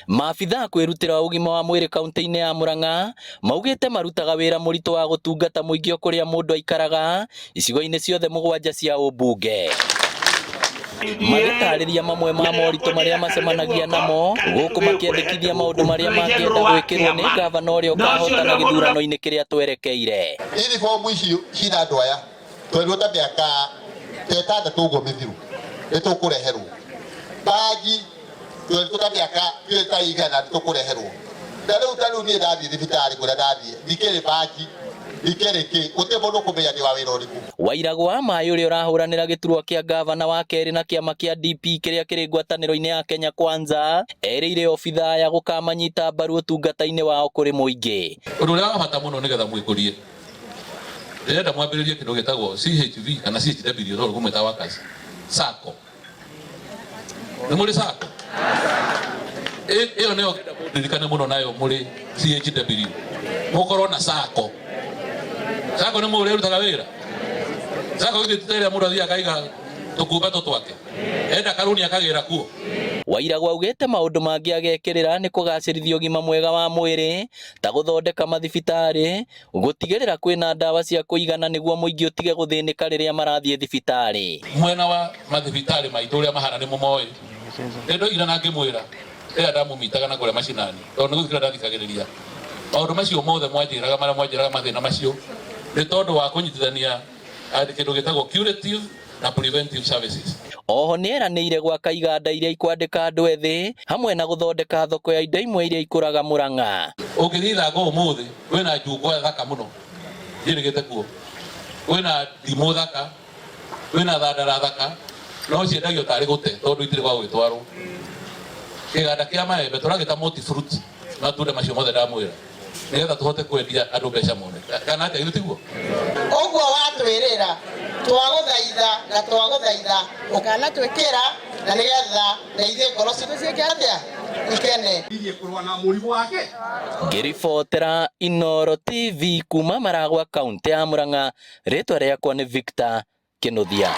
Maabithaa kwĩrutĩra ũgima wa mwĩrĩ kaunti-inĩ ya Murang'a maugĩte marutaga wĩra mũritũ wa gũtungata mũingĩ o kũrĩa mũndũ aikaraga icigo-inĩ ciothe mũgwanja cia ũmbunge. Magĩtarĩria mamwe ma moritũ marĩa macemanagia namo gũkũ makĩandĩkithia maũndũ marĩa mangĩenda gwĩkĩrwo nĩ ngavana ũrĩa ũkahotana gĩthurano-inĩ kĩrĩa twerekeire. Uniform ici cina andũ aya twerirwo ta mĩaka ta ĩtandatũ ũguo mĩthiru nĩ tũkũreherwo bangi twerirwo ta mĩaka ta igana nĩ tũkũreherwo na rĩu ta rĩu niĩ ndathiĩ thibitarĩ kũrĩa ndathiĩ ndikĩrĩ bangi ndikĩrĩ kĩ gũtirĩ mũndũ ũkũmenya ndĩ wa wĩra ũrĩkũ. Wairagũ wa Maĩ ũrĩa ũrahũranĩra gĩturwa kĩa ngavana wa kerĩ na kĩama kĩa DP kĩrĩa kĩrĩ ngwatanĩro-inĩ ya Kenya Kwanza erĩire obithaa aya gũkamanyita mbaru ũtungata-inĩ wao kũrĩ mũingĩ. Ũndũ ũrĩa wa bata mũno nĩgetha mwĩkũrie, ndĩrenda mwambĩrĩrie kĩndũ gĩtagwo CHV kana CHW tondũ kũmwĩta workers sacco. Nĩ mũrĩ sacco? Ĩyo nĩyo ngĩenda mũndirikane mũno nayo mũrĩ CHW. Mũkorwo na sacco. Sacco nĩ mũĩ ũrĩa ĩrutaga wĩra? Sacco githĩ ti ta ĩrĩa mũndũ athiaga akaiga tũkumbatũ twake? Enda karũni akagĩra kuo. Wairagũ augĩte maũndũ mangĩ agekĩrĩra nĩ kũgacĩrithia ũgima mwega wa mwĩrĩ ta gũthondeka mathibitarĩ, gũtigĩrĩra kwĩna ndawa cia kũigana nĩguo mũingĩ ũtige gũthĩnĩka rĩrĩa marathiĩ thibitarĩ. Mwena wa mathibitarĩ maitũ ũrĩa mahana nĩ mũmoĩ. Nĩ ndoigire na ngĩmwĩra rĩrĩa ndamũmitaga na kũrĩa macinani tondũ nĩ gũthikĩrĩria ndathikagĩrĩria maũndũ macio mothe mwanjĩraga marĩa mwanjĩraga mathĩna macio nĩ tondũ wa kũnyitithania kĩndũ gĩtagwo curative na preventive services. Oho nĩeranĩire gwaka iganda iria ikwandĩka andũ ethĩ hamwe na gũthondeka thoko ya indo imwe iria ikũraga Murang'a. Ũngĩthiĩ Ithangũ ũmũthĩ kwĩna njungwa thaka mũno njĩrĩgĩte kuo, kwĩna ndimũ thaka, kwĩna thandara thaka no ciendagio tarĩ gũte tondũ itirĩ gwa gũgĩtwarwo. Kĩganda kĩa maembe tũragĩta multi fruit matunda macio mothe ndamwĩra. Nĩgetha tũhote kwendia andũ mbeca mone. Kana atĩa, githĩ tiguo? Ũguo watwĩrĩra, twagũthaitha na twagũthaitha ũkanatwĩkĩra, na nĩgetha na ithuĩ ngoro citũ ciĩke atĩa? Ikene. Kũrũa na mũrimũ wake. Ngĩribotera Inooro TV kuma Maragwa, kaũntĩ ya Murang'a, rĩtwa rĩakwa nĩ Victor Kĩnuthia.